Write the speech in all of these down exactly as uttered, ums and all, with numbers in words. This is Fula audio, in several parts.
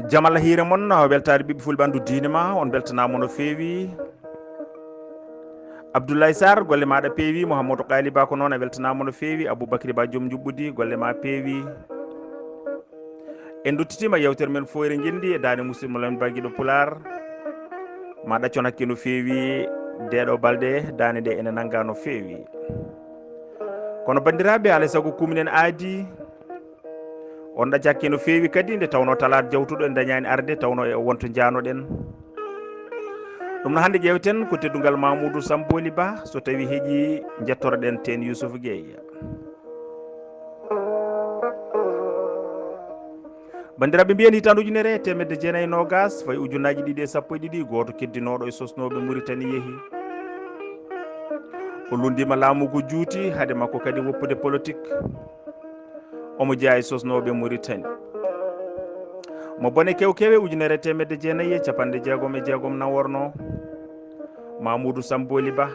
Jamala hiire mon, weltaade ɓiɓɓe fulɓe anndu diine ma, on mbeltanaama no feewi. Abdoulaye Sarr, golle maaɗa peewi. Mouhamadou Qali Ba ko noon, a weltanaama no feewi. Aboubacry Ba, joom njuɓɓudi, golle ma peewi. En ndottitiima yewtere men Fooyre Ngenndi e daande musidɗo mo Lamin Ba giɗo Pulaar. Ma ɗaccon hakke no feewi, deeɗo balɗe, daande nde ene nannga no feewi. Kono banndiraaɓe, alaa e sago kuuminen aadi, on ɗaccaaki no feewi kadi, nde tawnoo talaata jawtuɗo en dañaani arde, tawnoo e wonto njaanoɗen. Ɗum no hannde ƴeewten ko teddungal Mamoudou Samboli Ba, so tawii heƴii njettoroɗen teen Youssouf Gueye. Banndiraaɓe, mbiyen hitaande ujunere e teemedde jeenayi e noogaas, fayi ujunnaaji ɗiɗi e sappo e ɗiɗi, gooto keddinooɗo e sosnooɓe Muritani yehi. O lunndiima laamu ngu juuti, hade makko kadi woppude politik. Omo jeyaa e sosnooɓe Muritani. Mo bone kewkewe ujunere e teemedde jeenayi e capanɗe jeegom e jeegom naworno, Mamoudou Samboli Ba,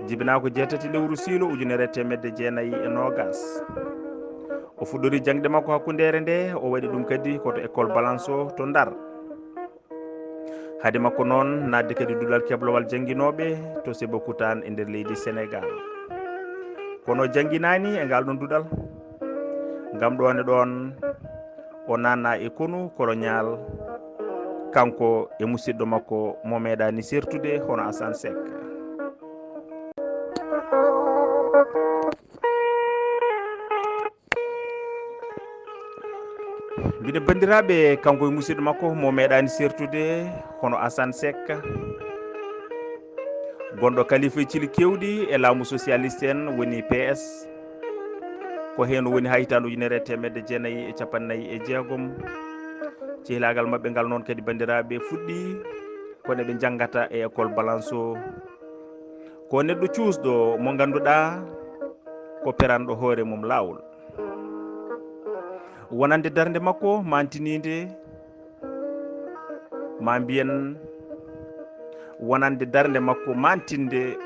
jibinaa ko jeetati lewru siilo ujunere e teemedde jeenayi e noogaas. O fuɗɗori jaŋde makko hakkundeere nde, o waɗi ɗum kadi ko to école Balanço to Ndar. Hade makko noon, naatde kadi duɗal keblowal jannginooɓe to Sébikotane e nder leydi Senegaal. Kono o jannginaani e ngal ɗoon duɗal, ngam ɗoon e ɗoon o naatnaa e konu koloñaal, kanko e musidɗo makko mo meeɗaani sertude, hono Assane Seck. Mbiɗa banndiraaɓe, kanko e musidɗo makko mo meeɗaani sertude, hono Assane Seck, gonɗo kalifa e cili keewɗi e laamu socialiste en, woni P S. Ko heen o woni haa hitaande ujunere e teemedde jeenayi e capanɗe nayi e jeegom. Cehilaagal maɓɓe ngal noon kadi, banndiraaɓe, fuɗɗii ko nde ɓe njanngata e école Balanço. Ko neɗɗo cuusɗo mo ngannduɗaa ko peranɗo hoore mum laawol. Wonande darnde makko mantiniinde, ma mbiyen wonande darnde makko mantinde,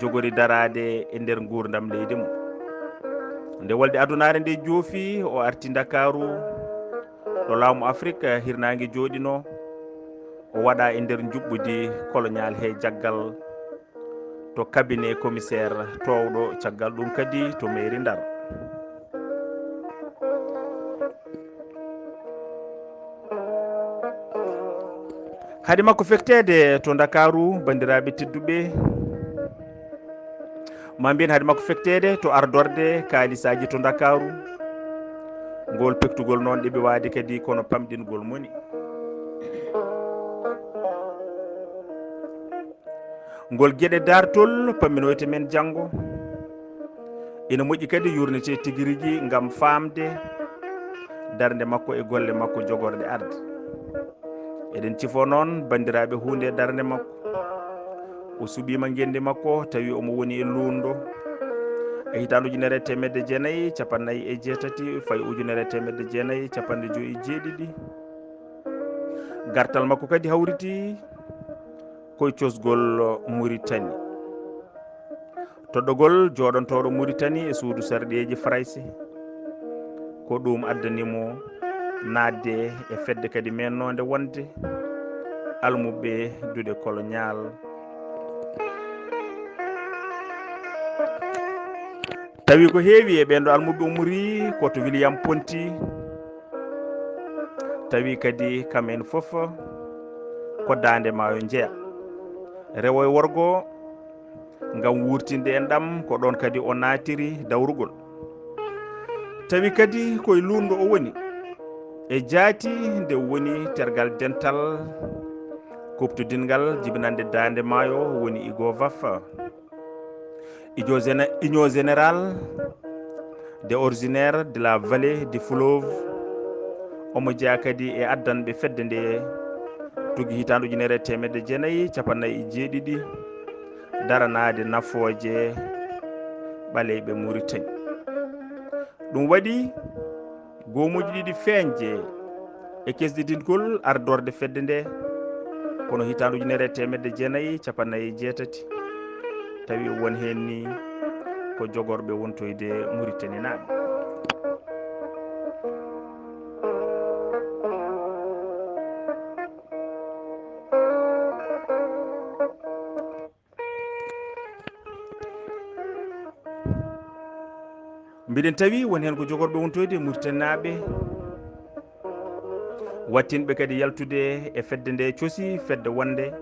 jogori daraade e nder nguurndam leydi mum. Nde wolde adunaare nde joofi, o arti Ndakaaru, ɗo laamu Afrik hirnaange jooɗinoo. O waɗaa e nder njuɓɓudi koloñaal he jaggal to cabinet commissaire toowɗo, caggal ɗum kadi to mairie Ndar. Hade makko fekteede to Ndakaaru, banndiraaɓe tedduɓe, ma mbiyen hade makko fekteede to ardorde kaalisaaji to Ndakaaru, ngol pektugol noon ɗeɓi waade kadi kono pamɗingol moni. Ngol geɗe daartol pamminoyte men janngo. Ina moƴƴi kadi yurnitee tigi rigi ngam faamde darnde makko e golle makko jogorɗe arde. Eɗen cifoo noon, banndiraaɓe, huunde e darnde makko. O suɓiima ngenndi makko, tawi omo woni e luulndo. E hitaande ujunere e teemedde jeenayi e capanɗe nayi e jeetati, fayi ujunere e teemedde jeenayi e capanɗe joyi e jeeɗiɗi. Gartal makko kadi hawriti koye cosgol Muritani. Toɗɗogol jooɗontooɗo Muritani e suudu sarɗiyeeji Farayse, ko ɗum addani mo naatde e fedde kadi meennoonde wonde almuɓɓe duɗe koloñaal. Tawi ko heewi e ɓeen ɗo almuɓɓe ummori ko to William Ponty, tawi kadi kam en fof ko daande maayo njeya. Rewo e worgo, ngam wuurtinde enɗam, ko ɗoon kadi o naatiri dawrugol. Tawi kadi ko e luulndo o woni, e jaati nde woni tergal dental kuuɓtodinngal jibinannde daande maayo, woni IGOVAF. Union Géné-, Union Générale des Originaires de la Vallée du Fleuve, omo jeyaa kadi e addanɓe fedde nde, tuggi hitaande ujunere e teemedde jeenayi e capanɗe nayi e jeeɗiɗi, daranaade nafooje ɓaleyɓe Muritani. Ɗum waɗi goomuuji ɗiɗi feeñde e kesdidingol ardorde fedde nde, kono hitaande ujunere e teemedde jeenayi e capanɗe nayi e jeetati, tawi won heen ni ko jogorɓe wontoyde Muritaninaaɓe. Mbiɗen tawi won heen ko jogorɓe wontoyde Muritaninaaɓe, wattinɓe kadi yaltude e fedde nde cosi, fedde wonde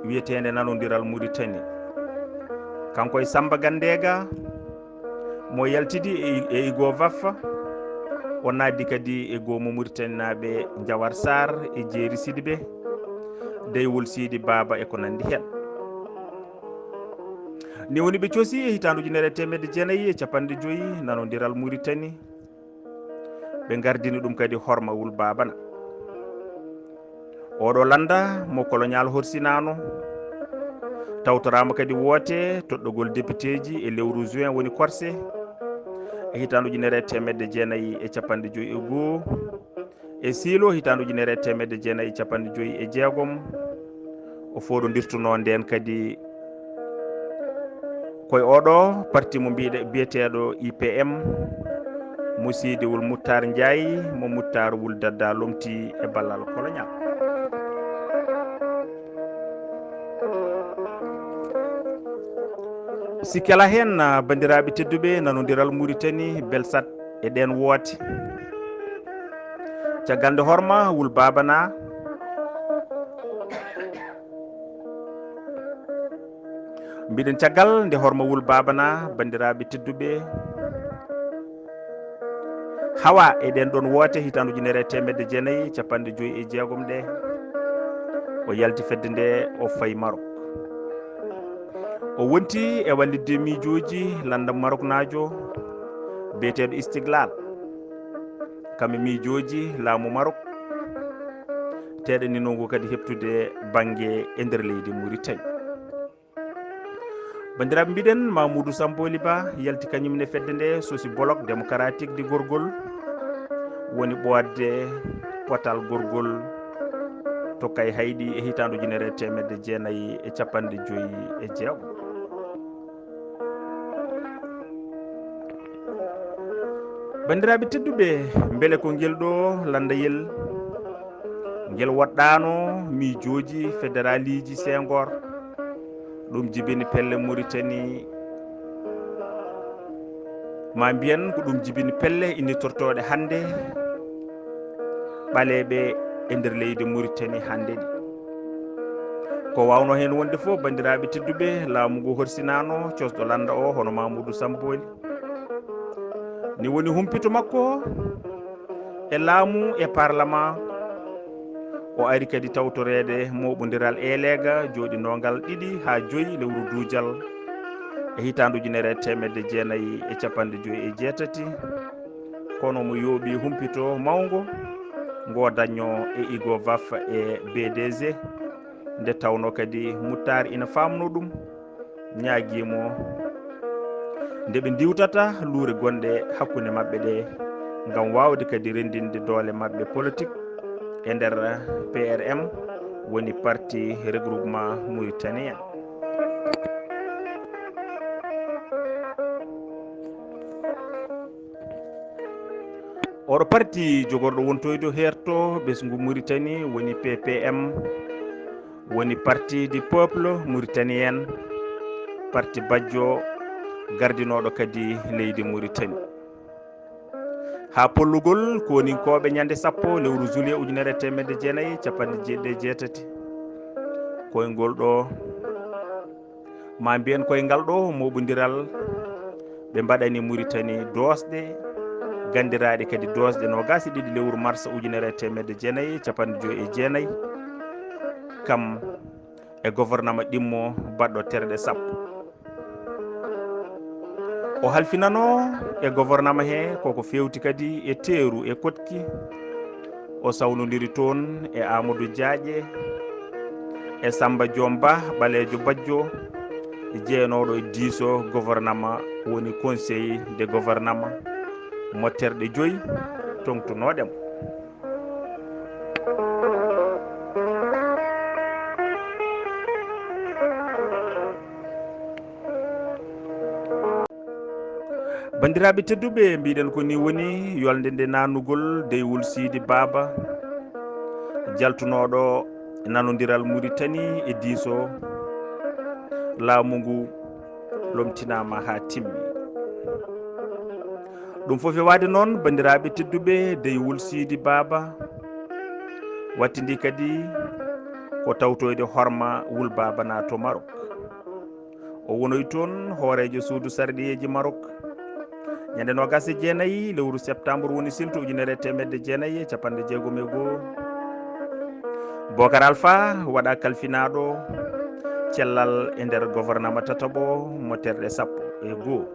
wiyeteende Nanondiral Muritani. Kanko e Samba Gandega, mo yaltidi e, e Igo Vaffa, o naatdi kadi e goomu Muritaninaaɓe Njawar Sarr e Jeeri Sidibe, Deywol Siidi Baaba e ko nanndi heen. Ni woni ɓe cosi e hitaande ujunere e teemedde jeenayi e capanɗe joyi Nanondiral Muritani. Ɓe ngardini ɗum kadi Horma Wul Baabana. Oɗo lannda mo koloñaal horsinaano, tawtoraama kadi woote toɗɗogol depiteeji e lewru juin woni korse e hitaande ujunere e teemedde jeenayi e capanɗe joyi e goo. E siilo hitaande ujunere e teemedde jeenayi e capanɗe joyi e jeegom, o fooɗondirtunoo ndeen kadi koye oɗo parti mo mbiɗe-, biyeteeɗo I P M, mo Seydi Wul Muttar Njaay, mo Muttar Wul Dadda lomti e ballal koloñaal. Sikke alaa heen, banndiraaɓe tedduɓe, Nanondiral Muritani belsat e ɗeen woote. Caggal nde Horma Wul Baabana, mbiɗen caggal nde Horma Wul Baabana, banndiraaɓe tedduɓe, hawa e ɗeen ɗoon woote hitaande ujunere e teemedde jeenayi e capanɗe joyi e jeegom ɗe, o yalti fedde nde, o fayi Marok. O wonti e wallitde miijooji lannda maroknaajo biyeteeɗo Istiglal, kam e miijooji laamu Marok, teeɗaninoogu kadi heɓtude bannge e nder leydi Muritani. Banndiraaɓe, mbiɗen Mamoudou Samboli Ba yalti kañum ne fedde nde, sosi Bloc Démocratique du Gorgol, woni ɓoodde potal gorgol to Kayhayɗi e hitaande ujunere e teemedde jeenayi e capanɗe joyi e jeegom. Banndiraaɓe tedduɓe, mbele ko ngel ɗo lanndayel ngel woɗɗaano miijooji federaliiji Senghor? Ɗum jibini pelle Muritani, maa mbiyen ko ɗum jibini pelle innitortooɗe hannde ɓaleeɓe e nder leydi Muritani hannde ɗi. Ko waawnoo heen wonde fof, banndiraaɓe tedduɓe, laamu ngu horsinaano cosɗo lannda o, hono Mamoudou Samboli. Ni woni humpito makko e laamu e parlement. O ari kadi tawtoreede mooɓondiral eeleega jooɗinoongal ɗiɗi haa joyi lewru duujal e hitaande ujunere e teemedde jeenayi e capanɗe joyi e jeetati. Kono mo yooɓi humpito mawngo ngo dañnoo e Igo Vaf e B D G, nde tawnoo kadi Muttar ina faamnoo ɗum, ñaagii mo nde ɓe ndiwtata luure gonɗe hakkunde maɓɓe ɗe, ngam waawde kadi renndinde doole maɓɓe politik e nder P R M, woni Parti Regroupement Mauritanien. Oɗo parti jogorɗo wontoyde heerto ɓesngu Muritani woni P P M, woni Parti du Peuple Mauritanien, parti bajjo gardinooɗo kadi leydi Muritani. Haa pollugol kooninkooɓe ñande sappo lewru juillet ujunere e teemedde jeenayi e capanɗe jeeɗiɗi e jeetati, koyngol ɗo, maa mbiyen koye ngal ɗo mooɓondiral, ɓe mbaɗani Muritani doosɗe, ganndiraaɗe kadi doosɗe noogaas e ɗiɗi lewru mars ujunere e teemedde jeenayi e capanɗe joyi e jeenayi, kam e gouvernement ɗimmo baɗɗo terɗe sappo. O halfinanoo e gouvernement he koko feewti kadi e teeru e koɗki. O sawnondiri toon e Amadou Diagne e Samba Diom Ba, ɓaleejo bajjo, jeenooɗo e diiso gouvernement, woni conseil de gouvernement mo terɗe joyi toŋtunooɗe mo. Banndiraaɓe tedduɓe, mbiɗen ko ni woni yolnde nde naatnugol dey Wul Siidi Baaba, jaltunooɗo Nanondiral Muritani e diiso laamu ngu lomtinaama haa timmi. Ɗum fof e waade noon, banndiraaɓe tedduɓe, dey Wul Siidi Baaba wattindi kadi ko tawtoyde horma Wul Baaba na to Marok. O wonoyi toon hooreejo suudu sarɗiyeeji Marok. Ñande noogaas e jeenayi lewru septembre woni silto ujunere e teemedde jeenayi e capanɗe jeegom e goo. Bokar Alfa waɗa kalfinaaɗo cellal e nder gouvernement tataɓo mo terɗe sappo e goo.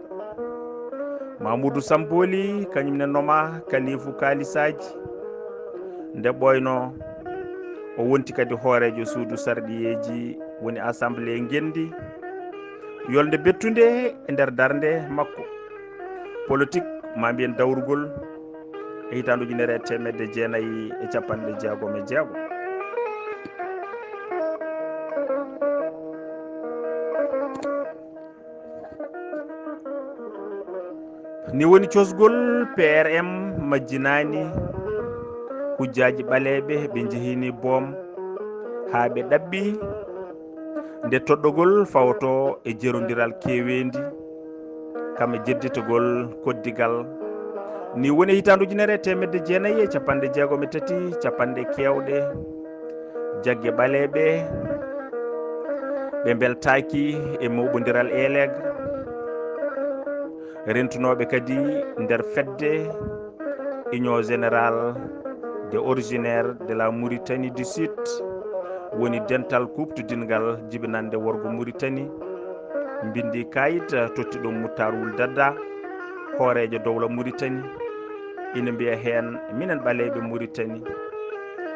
Mamoudou Samboli kañum ne noma kalifu kaalisaaji. Nde ɓooyno, o wonti kadi hooreejo suudu sarɗiyeeji, woni assemblée ngenndi. Yolnde bettunde e nder darnde makko politik, ma mbiyen dawrugol, e hitaande ujunere e teemedde jeenayi e capanɗe jeegom e jeegom. Ni woni cosgol P R M majjinaani hujjaaji ɓaleeɓe, ɓe njehini boom haa ɓe ɗaɓɓi nde toɗɗogol fawto e jerondiral keeweendi, kam e jedditagol koddigal. Ni woni hitaande ujunere e teemedde jeenayi e capanɗe jeegom e tati, capanɗe keewɗe, jagge ɓaleeɓe, ɓe mbeltaaki e mooɓondiral Eleg, rentunooɓe kadi nder fedde Union Générale des Originaires de la Mauritanie du Sud, woni dental kuuɓtodinngal jibinannde worgo Mauritanie, mbinndi kaayit, totti ɗum Muttaar Wul Dadda, hooreejo dowla Mauritanie, ina mbiya heen: "Minen ɓaleeɓe Mauritanie,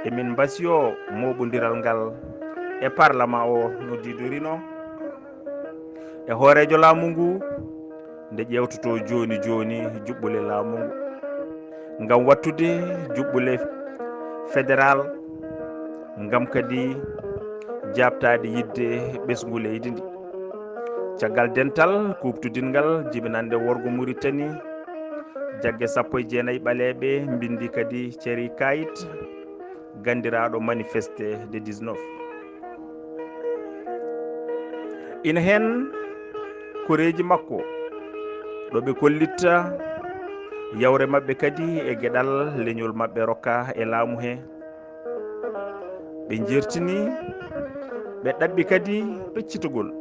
emin mbasiyoo mooɓondiral ngal e parlement o no diidorino e hooreejo laamu ngu, nde ƴeewtotoo jooni jooni juɓɓule laamu ngu, ngam waɗtude juɓɓule federal, ngam kadi jaabtaade yiɗde ɓesngu leydi ndi." Caggal dental kuuɓtodinngal jibinannde worgo Mauritanie, jagge sappo e jeenayi ɓaleeɓe mbinndi kadi ceri kaayit, ganndiraaɗo Manifeste de dix-neuf. Ina heen koreeji makko, ɗo ɓe kollitta yawre maɓɓe kadi e geɗal leñol maɓɓe rokka e laamu he. Ɓe njeertini, ɓe ɗaɓɓi kadi peccitagol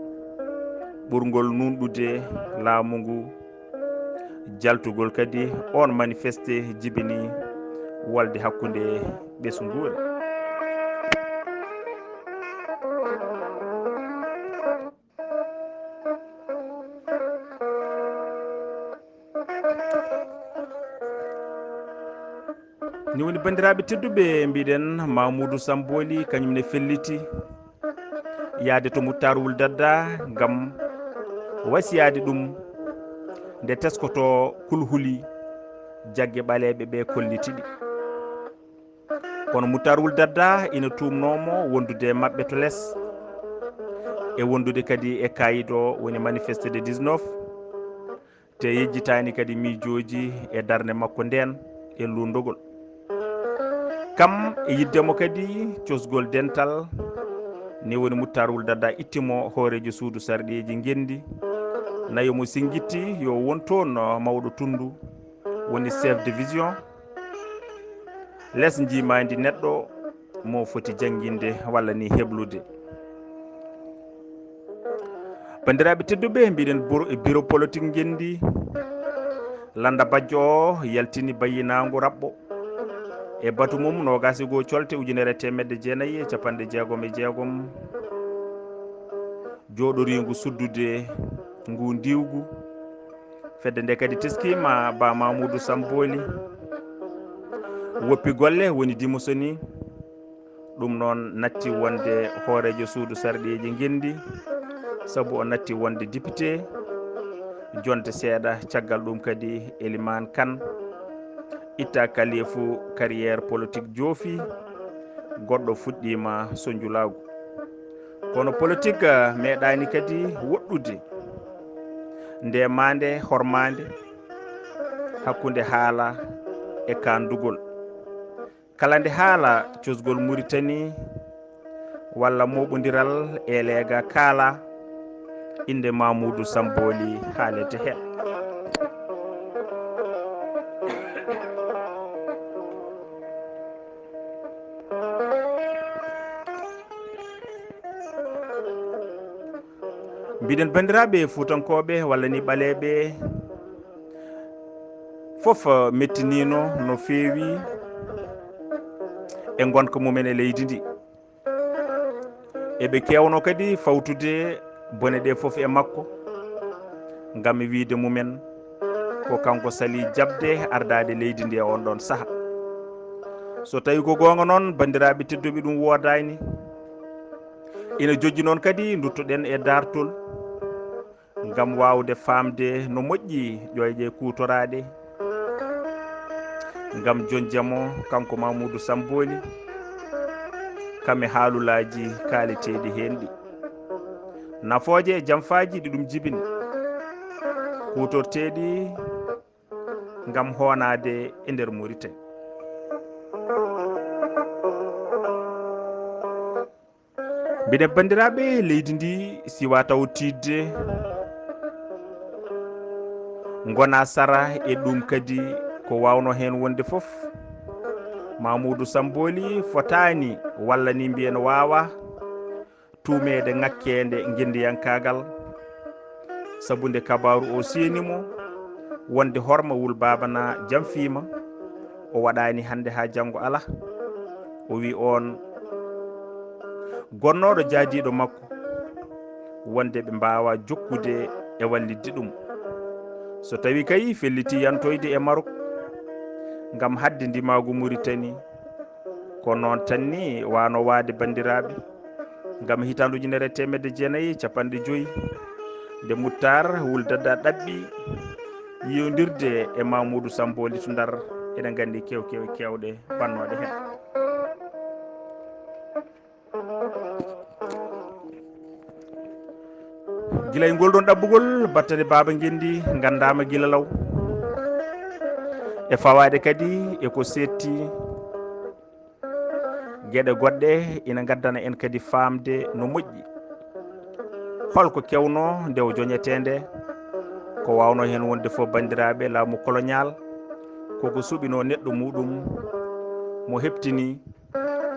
ɓurngol nuunɗude laamu ngu, jaltugol kadi oon manifeste jibini walde hakkunde ɓesnguure. Ni woni, banndiraaɓe tedduɓe, mbiɗen Mamoudou Samboli kañum ne felliti yaade to Muttaar Wul Dadda ngam wasiyaade ɗum nde teskotoo kulhuli jagge ɓaleeɓe ɓe kolliti ɗi. Kono Muttaar Wul Dadda ina tuumnoo mo wondude e maɓɓe to les, e wondude kadi e kaayit o woni Manifeste de dix-neuf, te yejjitaani kadi miijooji e darnde makko ndeen e luunndogol. Kam e yiɗde mo kadi cosgol dental, ni woni Muttaar Wul Dadda itti mo hooreejo suudu sarɗiyeeji ngenndi, nayo mo singitti yo won toon mawɗo tunndu, woni chef division. Les njiimaandi neɗɗo mo foti jannginde walla ni heblude. Banndiraaɓe tedduɓe, mbiɗen buro-, e bureau politique ngenndi, Lannda Bajjo o yaltini bayyinaangu raɓɓo e batu mum noogaas e goo colte ujunere e teemedde jeenayi e capanɗe jeegom e jeegom, jooɗoriingu suddude ngu ndiwgu. Fedde nde kadi teskiima Ba Mamoudou Samboli. Woppi golle woni dimusoni. Ɗum noon natti wonde hooreejo suudu sarɗiyeeji ngenndi, sabu o natti wonde député. Jonte seeɗa caggal ɗum kadi Elimaan Kan itta kalifu, carrière politique joofi, goɗɗo fuɗɗiima so njulaagu. Kono politique, eh, meeɗaani kadi woɗɗude nde maande hormaande hakkunde haala e kaandugol. Kala nde haala cosgol Muritani walla mooɓondiral e leega kaala, innde Mamoudou Samboli haalete heen. Eɗen banndiraaɓe fuutankooɓe walla ni ɓaleeɓe, fof mettiniino no feewi e ngonka mumen e leydi ndi. Eɓe keewno kadi fawtude bone ɗe fof e makko, ngam e wiyde mumen ko kanko sali jaɓde ardaade leydi ndi e on ɗon saha. So tawi ko goonga noon, banndiraaɓe tedduɓe, ɗum woodaani. Ina jojji noon kadi nduttoɗen e daartol, ngam waawde faamde no moƴƴi ƴoyɗe kuutoraaɗe, ngam jonjamo kanko Mamoudou Samboli, kam e haalulaaji kaaleteeɗi heen ɗi. Nafooje e jamfaaji ɗi ɗum jibini, kuutorteeɗi ngam hoonaade e nder Mauritanie. Mbiɗen banndiraaɓe, leydi ndi siwa taw tiiɗde, ngona sara e ɗum kadi ko waawno heen wonde fof. Mamoudou Samboli fotaani walla ni mbiyen waawa tuumeede ŋakkeende ngenndiyankaagal, sabu nde kabaaru o seeni mo wonde horma wul baaba na jamfiima, o waɗaani hannde haa janngo alaa. O wi oon gonnooɗo jaadiiɗo makko wonde ɓe mbaawa jokkude e wallitde ɗum. So tawi kay felliti yantoyde e Marok ngam haɗde ndimaagu Muritani, ko noon tan ni wano waade banndiraaɓe. Ngam hitaande ujunere e teemedde jeenayi e capanɗe joyi, nde Muttar wul Dadda ɗaɓɓi yiyondirde e Mamoudou Samboli to Ndar, eɗen nganndi kew-, kew-, keewɗe bannooɗe heen. Gila e ngol ɗon ɗaɓɓugol, battane Baaba Ngenndi nganndaama gila law. E fawaade kadi e ko seetti geɗe goɗɗe ina ngaddana en kadi faamde no moƴƴi. Holko kewnoo nde o joñetee nde? Ko waawnoo heen wonde fof, banndiraaɓe, laamu koloñaal koko suɓinoo neɗɗo muɗum mo heɓtini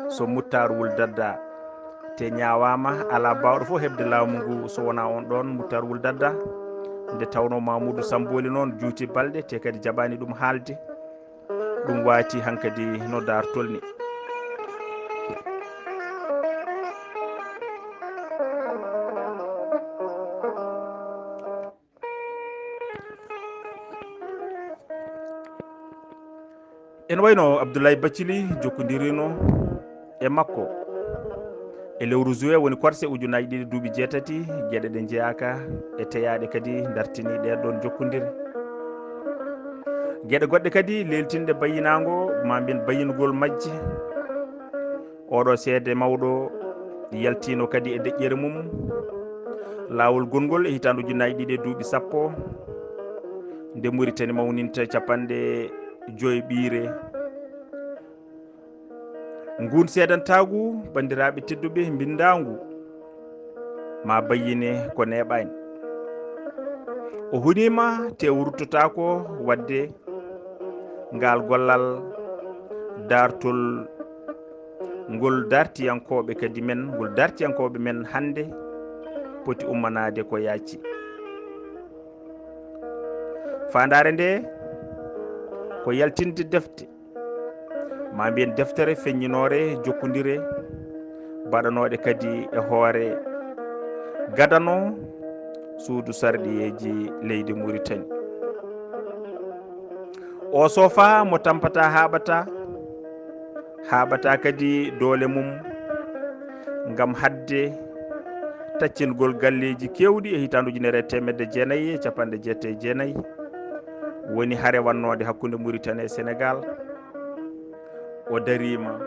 so Muttar wul Dadda. Te ñaawaama, alaa baawɗo fof heɓde laamu ngu so wonaa on ɗoon Muttar wul Dadda. Nde tawnoo Mamoudou Samboli noon juuti balɗe, te kadi jaɓaani ɗum haalde. Ɗum waati hankadi no daartol ni. Ene wayno Abdoulaye Bathily jokkondirino e makko e lewru juillet, woni korse ujunaaji ɗiɗi duuɓi jeetati, geɗe ɗe njeyaaka e teyaaɗe kadi dartini ɗeen ɗoon jokkondire. Geɗe goɗɗe kadi leeltinɗe bayyinaango, maa mbiyen bayyingol majje. Oɗo seede mawɗo yaltino kadi e deƴƴere mum, laawol gongol e hitaande ujunaaji ɗiɗi e duuɓi sappo, nde Muritani mawninta capanɗe joy ɓiire. Ngun seedantaagu, banndiraaɓe tedduɓe, mbinndaangu ma bayyine ko neeɓaani. O huniima te o ruttotaako waɗde ngal gollal daartol ngol dartiyankooɓe kadi men, ngol dartiyankooɓe men hannde poti ummanaade ko yaaci. Faandaare nde ko yaltinde defte, ma mbiyen deftere feññinoore jokkondire, baɗanooɗe kadi e hoore gadano suudu sarɗiyeeji leydi Muritani. O sofa mo tampata haaɓata, haaɓata kadi doole mum ngam haɗde taccingol galleeji keewɗi e hitaande ujunere e teemedde jeenayi e capanɗe jeetati e jeenayi. Woni hare wannoonde hakkunde Muritani e Senegaal. O dariima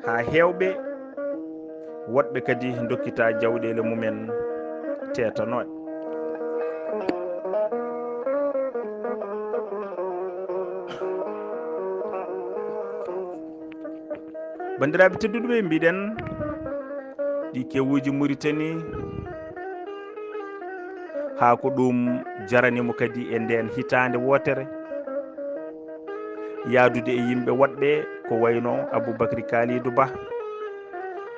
haa heewɓe, woɗɓe kadi ndokkita jawɗeele mumen teetanooɗe. Banndiraaɓe tedduɓe, mbiɗen ɗi kewuuji Muritani, haa ko ɗum jarani mo kadi e ndeen hitaande wootere, yahdude e yimɓe woɗɓe ko wayno Aboubacry Kalidou Ba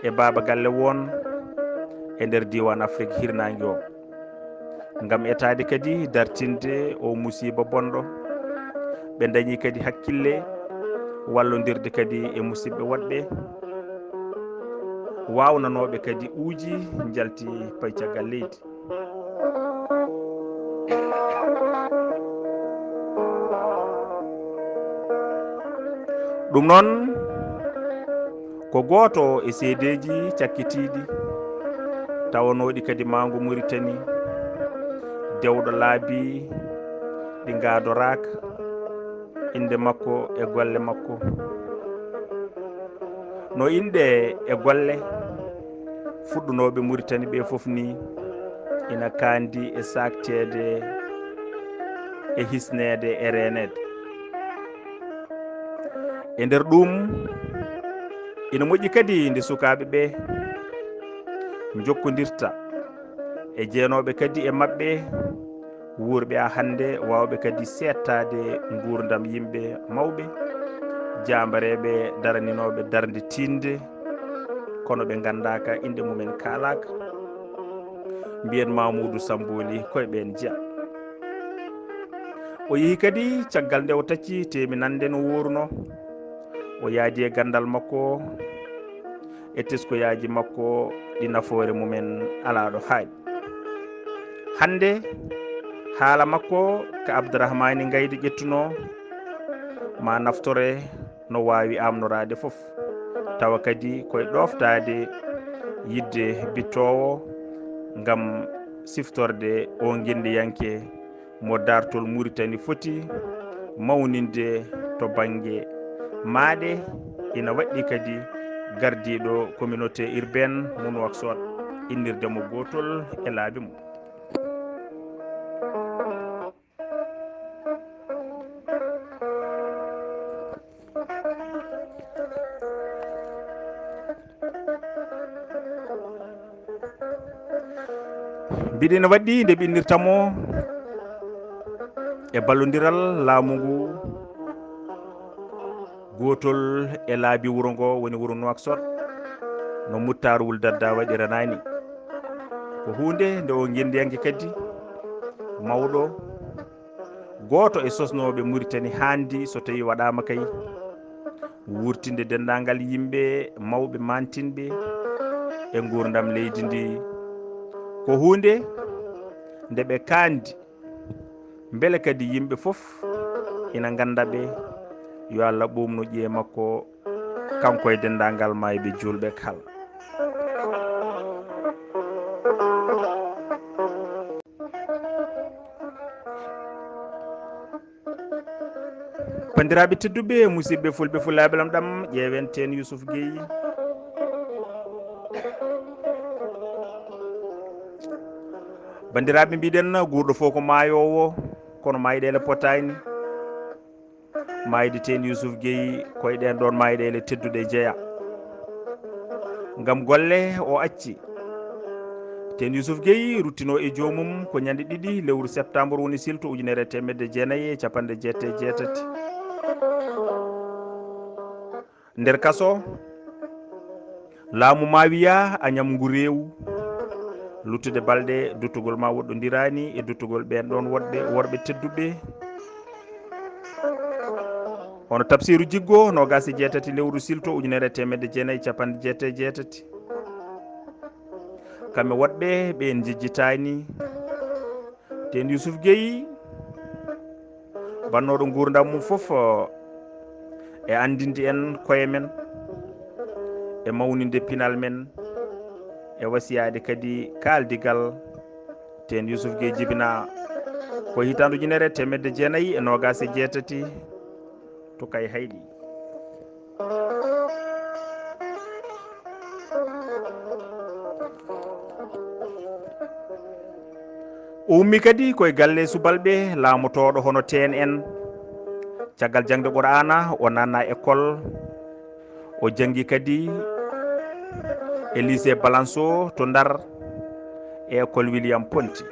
e Baaba Galle Won, e nder diiwaan Afrik hirnaange o. Ngam etaade kadi dartinde o musiiba bonɗo, ɓe ndañi kadi hakkille wallondirde kadi e musidɓe woɗɓe, waawnanooɓe kadi uuji njalti payi caggal leydi. Ɗum noon, ko gooto e seedeeji cakkitiiɗi tawanooɗi kadi maangu Muritani, dewɗo laabi ɗi ngaadoraaka, innde makko e golle makko. No inɗe e golle fuɗɗunooɓe Muritani ɓe fof ni, ina kaandi e saakteede e hisneede e reeneede. E nder ɗum, ina moƴƴi kadi nde sukaaɓe ɓe njokkondirta e jeenooɓe kadi e maɓɓe, wuurɓe haa hannde, waawɓe kadi seettaade nguurndam yimɓe mawɓe, jaambareeɓe, daraninooɓe darnde tiiɗnde, kono ɓe nganndaaka, inɗe mumen kaalaaka. Mbiyen Mamoudou Sambooli, koye ɓeen jeyaa. O yehi kadi caggal nde o tacci teeminannde no wuurnoo. O yaadi e ganndal makko, e teskoyaaji makko ɗi nafoore mumen alaa ɗo haaɗi. Hannde, haala makko ka Abdourahmane Ngayde ƴettunoo, ma naftore no waawi amnoraade fof, tawa kadi koye ɗooftaade yiɗde bittoowo ngam siftorde o ngenndiyanke mo daartol Muritani foti mawninde to bannge maaɗe. Ina waɗɗi kadi gardiiɗo communauté urbaine mo Nouakchott, innirde mo gootol e laabi mum. Mbiɗa ina waɗɗi nde ɓinnirta mo e ballondiral laamu ngu, gootol e laabi wuro ngo woni wuro Nouakchott, no Muttar Wul Dadda waɗiranaani. Ko huunde nde o ngenndiyanke kadi mawɗo, gooto e sosnooɓe Muritani haandi, so tawii waɗaama kay, wuurtinde denndaangal yimɓe mawɓe maantinɓe e nguurndam leydi ndi. Ko huunde nde ɓe kaandi, mbele kadi yimɓe fof ina ngannda ɓe. Yo Allah ɓuuɓnu ƴiye makko, kanko e denndaangal maayɓe juulɓe kala. Banndiraaɓe tedduɓe, musidɓe fulɓe, fulaaɓe lamɗam, ƴeewen Teen Yuusuf Gey. Banndiraaɓe, mbiɗen guurɗo fof ko maayoowo, kono maayɗeele potaani. Maayde Teen Yuusuf Gey, ko e ɗeen ɗoon maayɗeele tedduɗe jeyaa. Ngam golle o acci, Teen Yuusuf Gey ruttinoo e joomum ko ñande ɗiɗi lewru septembre woni silto ujunere e teemedde jeenayi e capanɗe jeetati e jeetati. Nder kaso, laamu Maawiya, Añam ngu reewu. Luttude balɗe, duttugol ma woɗɗondiraani e duttugol ɓeen ɗoon woɗɓe, worɓe tedduɓe. Hono Tafsiiru Jiggo, noogaas e jeetati lewru silto, ujunere e teemedde jeenayi e capanɗe jeetati e jeetati. Kamɓe woɗɓe ɓe en njejjitaani. Teen Yuusuf Gey, bannooɗo nguurndam mum fof, e anndinde en koye men, e mawninde pinal men, e wasiyaade kadi kaaldigal. Teen Yuusuf Gey jibinaa ko hitaande ujunere e teemedde jeenayi e noogaas e jeetati to Kay Hayɗi. O ummi kadi ko e galle subalɓe laamotooɗo hono Teen en. Caggal jaŋde Quraana, o naatna école, o janngi kadi e lycée Balanço to Ndar, e école William Ponty.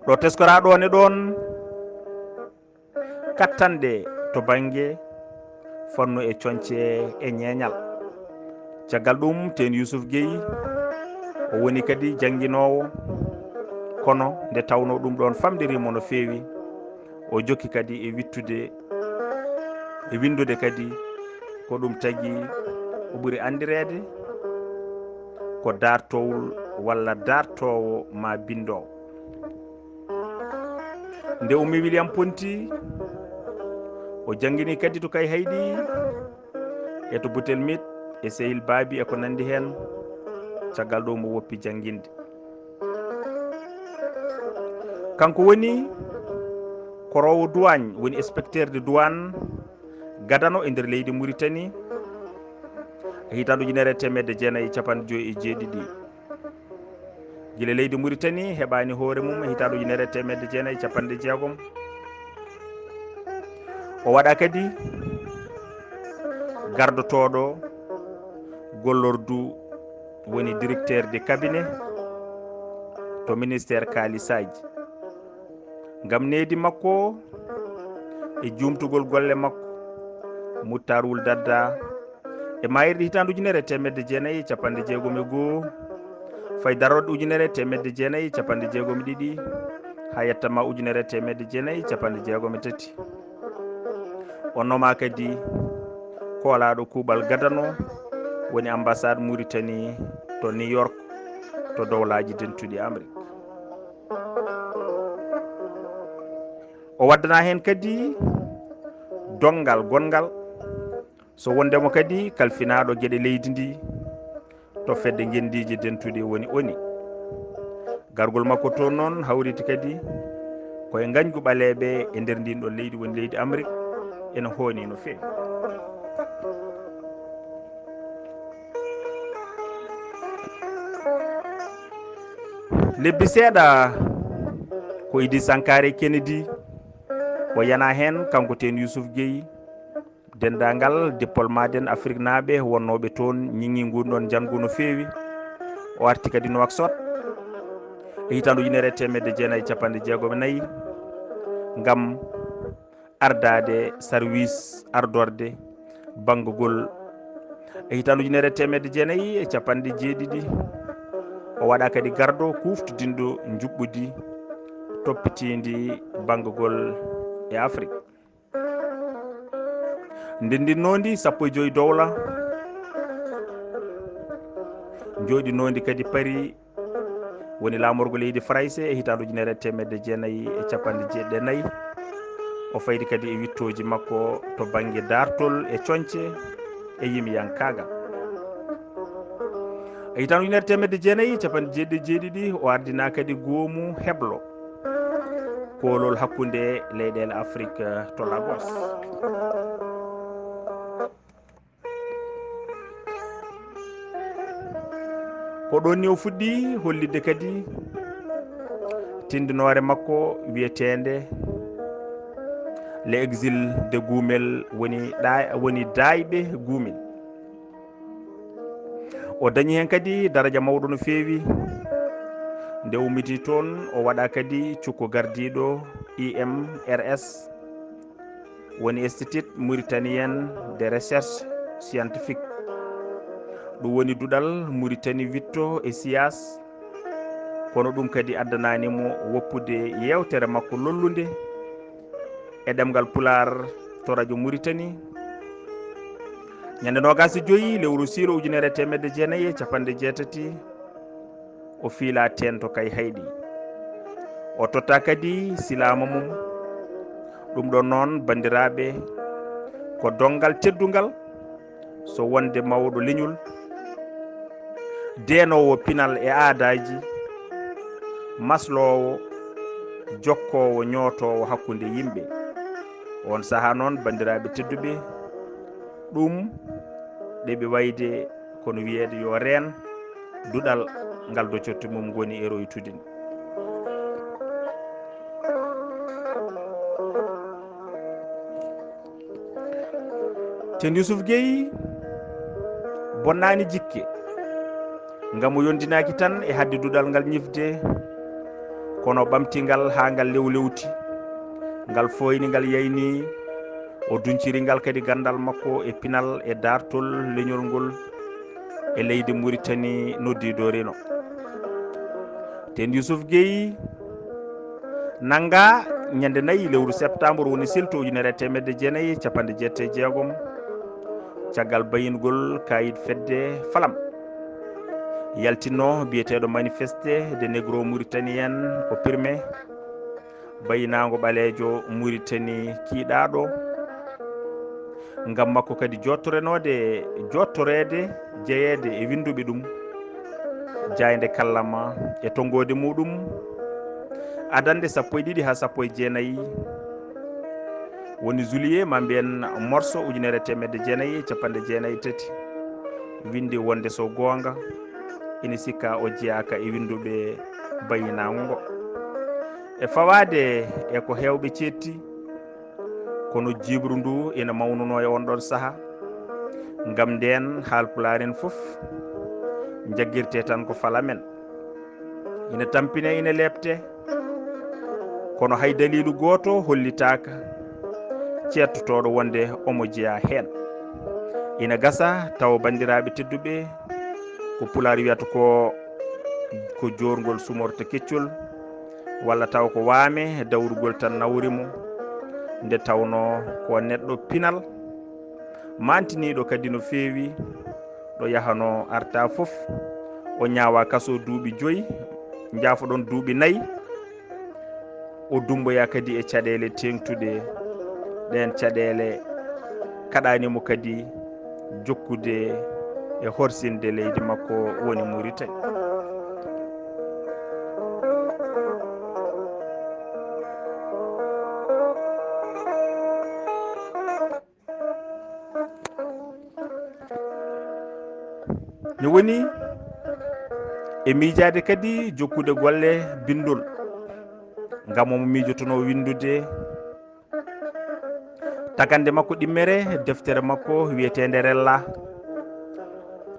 Ɗo teskoraa ɗoon e ɗoon, kattanɗe to bannge fannu e coñce e ñeeñal. Caggal ɗum, Teen Yuusuf Gey O woni kadi jannginoowo, kono nde tawnoo ɗum ɗoon famɗiriima no feewi, o jokki kadi e wittude, e winndude kadi ko ɗum tagi o ɓuri anndireede ko daartowol walla daartoowo maa binndoowo. Nde ummi William Ponty, o janngini kadi to Kayhayɗi, e to Butelmit, e Sehil Baabi e ko nanndi heen, caggal ɗo mo woppi jannginde. Kanko woni koroowo duwaañ, woni inspecteur de douane gadano e nder leydi Mauritanie, e hitaande ujunere e teemedde jeenayi e capanɗe joyi e jeeɗiɗi. Gila leydi Mauritanie heɓaani hoore mum e hitaande ujunere e teemedde jeenayi e capanɗe jeegom. O waɗa kadi gardotooɗo gollordu, woni directeur de cabinet to ministère kaalisaaji. Ngam needi makko e juumtugol golle makko, Muttar Wul Dadda, e maayirɗe hitaande ujunere e teemedde jeenayi e capanɗe jeegom e goo, fay darorɗe ujunere e teemedde jeenayi e capanɗe jeegom e ɗiɗi, haa yetta ma ujunere e teemedde jeenayi e capanɗe jeegom e tati. O noma kadi koolaaɗo kuuɓal gadano, woni ambassade Mauritanie to New York, to Dowlaaji Dentuɗi Amrik. O waddana heen kadi donngal gonngal, so wondema kadi kalfinaaɗo geɗe leydi ndi to fedde ngenndiije dentuɗe, woni ONU. Gargol makko toon noon hawriti kadi koye ngañgu ɓaleeɓe e nder ndin ɗon leydi, woni leydi Amrik, ene hooni no feewi. Lebbi seeɗa, ko Idi Sankare Kennedy, o yana heen, kanko teen Youssouf Guèye, denndaangal diplomate en afriknaaɓe wonnooɓe toon, ñiŋi ngun ɗon njanngu no feewi. O arti kadi Nouakchott e hitaande ujunere e teemedde jeenayi e capanɗe jeegom e nayi, ngam ardaade sarwiis ardorde banngagol. E hitaande ujunere e teemedde jeenayi e capanɗe jeeɗiɗi, o waɗa kadi gardo kuuftidinɗo njuɓɓudi toppitiindi banngagol e Afrik. Ndendinoondi sappo e joyi dowla, njooɗinoondi kadi Paris, woni laamorgo leydi Farayse e hitaande ujunere e teemedde jeenayi e capanɗe jeeɗiɗi e nayi. O faydi kadi e wittooji makko to bannge daartol e coñce e yimiyankaagal. E hitaande ujunere teemedde jeenayi e capanɗe jeeɗiɗi e jeeɗiɗi, o ardina kadi goomu heblo koolol hakkunde leyɗeele Afrik to Lagos. Ko ɗoon ni o fuɗɗi hollitde kadi tinndinoore makko wiyeteende L'exil de Goumel, woni ɗa-, woni daayɓe Goumel. O dañi heen kadi daraja mawɗo no feewi. Nde ummiti toon, o waɗa kadi cukko gardiiɗo I M R S, woni Institut Mauritanien de Recherche Scientifique. Ɗum woni duɗal Mauritanie witto e siyaas, kono ɗum kadi addanaani mo woppude yeewtere makko lollunde e ɗemngal Pulaar to Radio Mauritanie. Ñande noogaas e joyi lewru siilo ujunere e teemedde jeenayi e capanɗe jeetati, o fiila teen to Kayhayɗi. O totta kadi silaama mum. Ɗum ɗon noon, banndiraaɓe, ko donngal teddungal, so wonde mawɗo leñol, deenoowo pinal e aadaaji, masloowo, jokkoowo, ñootoowo hakkunde yimɓe. Oon sahaa noon, banndiraaɓe tedduɓe, ɗum ɗeɓi wayde kono wiyeede yo reen, duɗal ngal docotte mum ngoni e roytude. Teen Youssouf Guèye bonnaani jikke, ngam o yondinaaki tan e hadde duɗal ngal ñifde, kono ɓamti ngal haa ngal lewlewti, ngal fooyni, ngal yayni, o dunciri ngal kadi ganndal makko e pinal e daartol leñol ngol e leydi Mauritanie noddiiɗo Reno. Teen Yuusuf Gey nanngaa ñande nayi lewru septembre, woni silto ujunere e teemedde jeenayi e capanɗe jeetati e jeegom, caggal bayingol kaayit fedde Falam, yaltinno biyeteeɗo Manifeste des Négro Mauritaniens Opprimés, bayinaango ɓaleejo Muritani kiiɗaaɗo, ngam makko kadi jottorenoode, jottoreede, jeyeede e winnduɓe ɗum, jaaynde kallama e tonngoode muɗum, adannde sappo e ɗiɗi haa sappo e jeenayi, woni juillet, ma mbiyen morso, ujunere e teemedde jeenayi e capanɗe jeenayi e tati, winndi wonde so goonga, ina sikka o jeyaaka e winnduɓe bayinaango ngo. E fawaade e ko heewɓe ceetti, kono jiiɓru ndu ina mawnunoo e on ɗon saha, ngam ndeen Haalpulaar en fof njaggirtee tan ko Falamen. Ina tampinee, ina leeptee, kono hay daliilu gooto hollitaaka ceedtotooɗo wonde omo jeyaa heen. Ina gasa tawa banndiraaɓe tedduɓe, ko Pulaar wiyata ko, ko joorngol sumorta keccol, walla taw ko waame dawrugol tan nawri mo, nde tawnoo ko neɗɗo pinal, maantiniiɗo kadi no feewi, ɗo yahanoo arta fof, o ñaawaa kaso duuɓi joyi, njaafoɗon duuɓi nayi, o dummboyaa kadi e caɗeele teeŋtuɗe. Ɗeen caɗeele kaɗaani mo kadi jokkude e horsinde leydi makko woni Muritani. No woni e miijaade kadi jokkude golle binndol, ngam omo miijotonoo winndude takande makko ɗimmere, deftere makko wiyeteende Rella.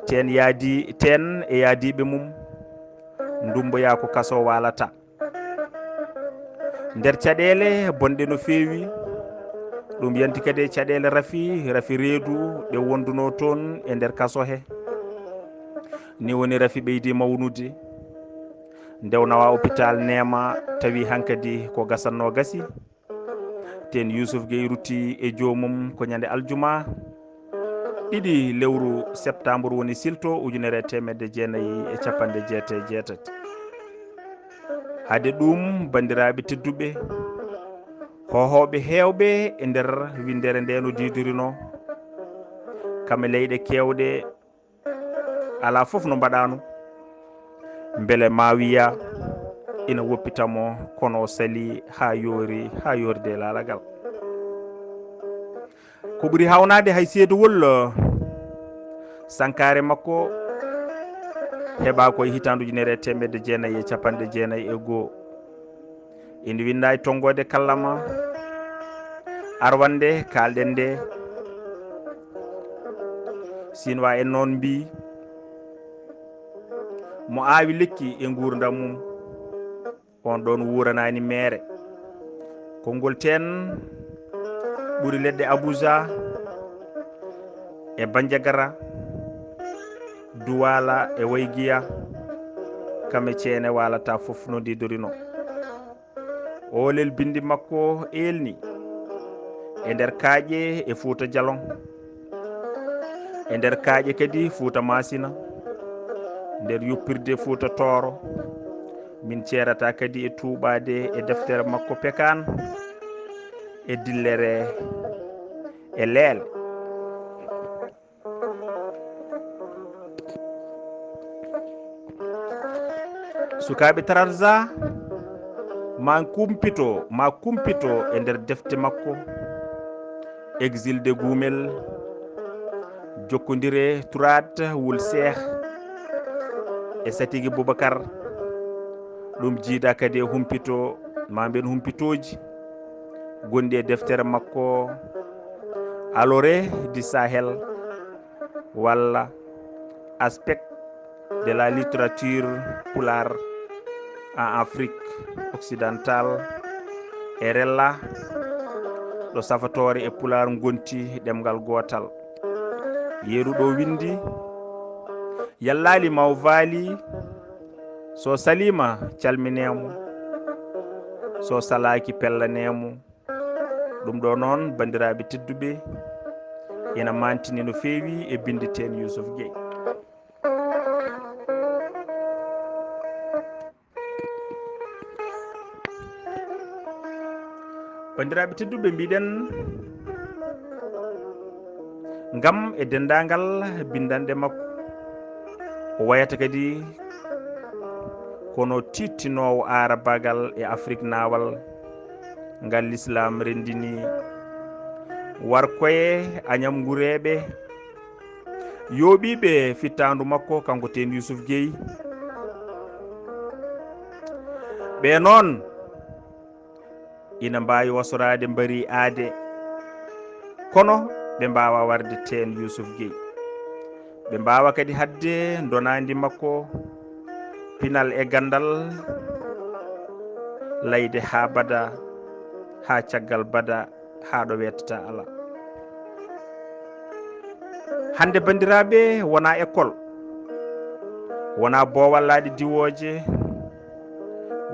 Teen yaadi, teen e yaadiiɓe mum, ndummboyaa ko kaso waalata. Nder caɗeele bonɗe no feewi, ɗum yanti kadi e caɗeele rafi, rafi reedu ɗe wondunoo toon e nder kaso he. Ni woni rafi ɓeydi mawnude. Nde o nawaa opitaal Neema, tawi hankadi ko gasatnoo gasi. Teen Yuusuf Gey rutti e joomum ko ñande aljuma, ɗiɗi lewru septembre woni silto ujunere e teemedde jeenayi e capanɗe jeetati e jeetati. Hade ɗum, banndiraaɓe tedduɓe, hoohooɓe heewɓe e nder winndere nde no diidorinoo, kam e leyɗe keewɗe, alaa fof no mbaɗaano, mbele Maawiya ina woppita mo, kono o salii haa yoori, haa yoorde e laalagal. Ko ɓuri haawnaade hay seedowol, eh, sankaare makko heɓaa ko e hitaande ujunere e teemedde jeenayi e capanɗe jeenayi e goo. Ina winnda e tonngoode kallama arwannde kaalɗen nde. Sinwaa en noon mbii, mo aawi lekki e nguurndam mum, on ɗoon wuuranaani meere. Konngol teen ɓuri leɗɗe Abuja e Banjagara, Duwala e Waygiya, kam e ceene waalata fof no ndiidorinoo. Oolel binndi makko eelni e nder kaaƴe e Fuuta Jalon, e nder kaaƴe kadi Fuuta Maasina, nder yuppirde Fuuta Tooro. Min ceerata kadi e tuubaade e deftere makko Pekaan e dillere e leele. Sukaaɓe Trarza ma kumpito, ma kumpito e nder defte makko, Exil de Gumel, Jokkondire Turaat Wul Seeh e Satigi Bubakar. Ɗum jiida kadi e humpito, ma mbiyen humpitooji gonɗi e deftere makko, Allure du Sahel, walla Aspect de la littérature pulaar en Afrique occidentale, e Rella, ɗo safatoore e pulaar ngonti ɗemngal gootal. Yeru ɗo winndi, yallaali ma o vaali, So saliima, calminee mo. So salaaki, pellanee mo. Ɗum ɗo noon, banndiraaɓe tedduɓe, ina maantini no feewi e binndi Teen Yuusuf Gey. Banndiraaɓe tedduɓe, mbiɗen ngam e denndaangal binndanɗe makko, o wayata kadi kono tiittinoowo aarabagal e Afrik naawal ngal Lislaam renndini, warkoye añamngureeɓe, yooɓiiɓe fittaandu makko, kanko Teen Yuusuf Gey. Ɓe noon ina mbaawi wasoraade mbari aade, kono ɓe mbaawa warde Teen Yuusuf Gey. Ɓe mbaawa kadi haɗde ndonaandi makko pinal e ganndal, layde haa bada, haa caggal bada, haa ɗo weetata alaa. Hannde, banndiraaɓe, wonaa école, wonaa boowallaaɗe diwooje,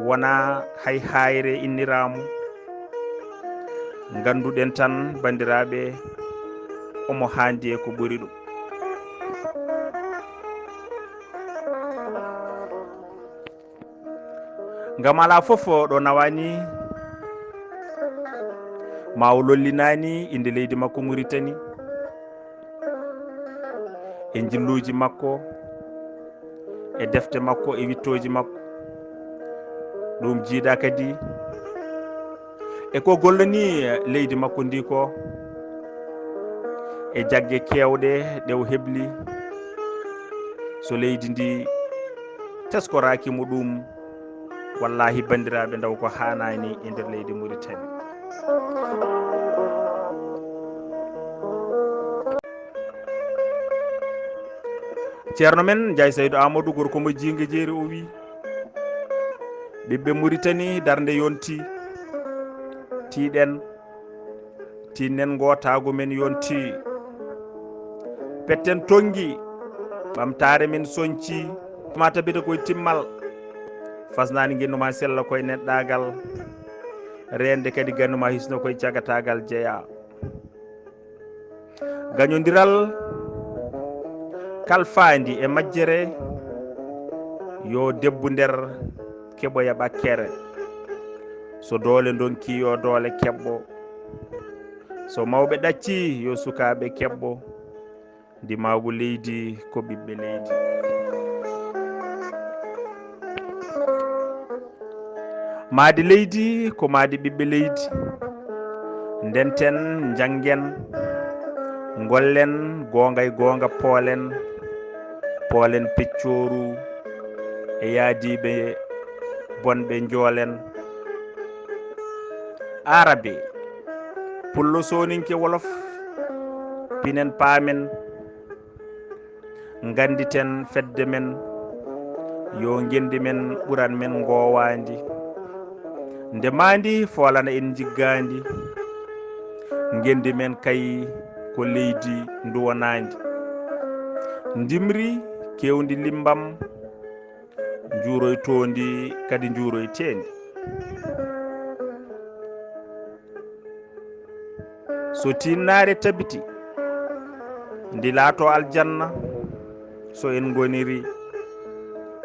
wonaa hay haayre inniraamu. Ngannduɗen tan, banndiraaɓe, omo haandi e ko ɓuri ɗum. Ngam alaa fof ɗo nawaani, ma o lollinaani innde leydi makko Muritani, e njilluuji makko, e defte makko, e wittooji makko. Ɗum jiidaa kadi e ko gollani leydi makko ndi ko, e jagge keewɗe ɗe o hebli. So leydi ndi teskoraaki mo ɗum, wallaahi, banndiraaɓe, ndaw ko haanaani e nder leydi Muritani. Ceerno men Njaay Saydu Aamadu, gorko mo Jiinga Jeeri, o wii, ɓiɓɓe Muritani, darnde yontii, tiiɗen, tiinnen, ngootaagu men yontii, petten tonngi, ɓamtaare men soñcii, ma tabita koye timmal, fasnaani ngennu ma sella koye neɗɗaagal, reende kadi gannu ma hisno koye cagataagal jeyaa. Gañondiral kalfaandi e majjere, yo debbu nder keɓoya ɓakkere. So doole ndonki, yo doole keɓɓo. So mawɓe ɗaccii, yo sukaaɓe keɓɓo. Ndimaagu leydi ko ɓiɓɓe leydi. Maadi leydi ko maadi ɓiɓɓe leydi. Ndenten, njanngen, ngollen goonga e goonga, poolen, poolen peccooru e yaadiiɓe bonɓe, njoolen. Aarabe, pullo, sooninke, wolof, pinen, paamen. Ngannditen fedde men, yo ngenndi men ɓuran men ngoowaandi. Nde maandi foolana en njiggaandi, ngenndi men kay ko leydi nduwanaandi. Ndimri keewndi limmbam, njuuroytoondi kadi njuuroyteendi. So tiinnaare tabiti, ndi laato aljanna, so en ngoniri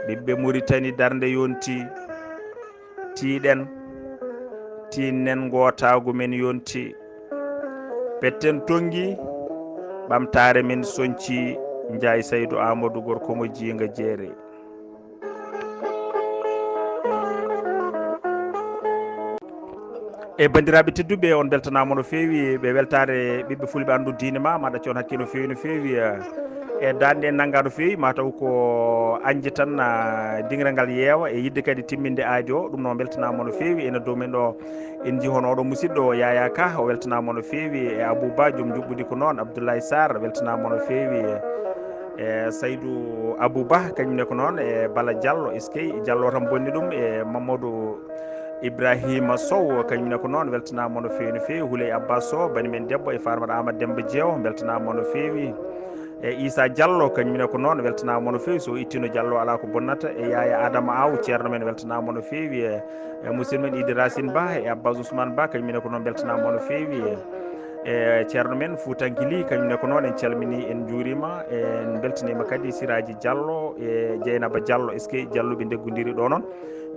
ɓiɓɓe Muritani, darnde yonti, tiiɗen, tiinnen, ngootaagu men yonti, petten tonngi, ɓamtaare men soñci, Njaay Saydu Aamadu, gorko mo Jiinga Jeere. E banndiraaɓe tedduɓe, on mbeltanaama no feewi, ɓe weltaare ɓiɓɓe fulɓe anndu diine ma, ma ɗaccu on hakke no feewi, no feewi. E daande en nannga no feewi, ma taw ko añde tan, ah, diŋre ngal yeewa, e yiɗde kadi timminde aajo o. Ɗum noon, mbeltanaama no feewi. Ene dow men ɗo, en njii hono oɗo musidɗo o Yaya Ka, o weltanaama no feewi. E Abou Ba, joom njuɓɓudi ko noon, Abdoulaye Sarr, weltanaama no feewi. E Saydou Abou Ba, kañum ne ko noon, e Bala Diallo, eskey, Diallo tan bonni ɗum, e Mamadou Ibrahima Sow, kañum ne ko noon, weltanaama no feewi, no feewi. Houley Abbas Sow, bani men debbo, e Farmata Amadou Demba Jeew, mbeltanaama no feewi. E Issa Diallo, kañum ne ko noon, weltanaama no feewi. So ittino Diallo, alaa ko bonnata. E Yaya Adama Aw, ceerno men, weltanaama no feewi. E, e musidɗo men Idi Racine Ba, e Abbas Ousmane Ba, kañum ne ko noon, weltanaama no feewi. E, e ceerno men Fuutankili, kañum ne ko noon, en calminii, en njuuriima, en mbeltaniima kadi Siraaji Diallo e Jeynaba Diallo. Est-ce que Diallo ɓe ndeggondiri ɗo noon?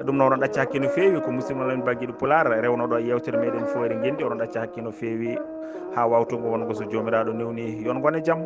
E ɗum noon, oɗon ɗacca hakke no feewi. Ko musidɗo men Ba Giɗo Pulaar, rewnooɗo e yeewtere meɗen Fooyre Ngenndi, oɗon ɗacca hakke no feewi. Haa wawtungo wongo so Joomiraaɗo newni, yon ngon e jam.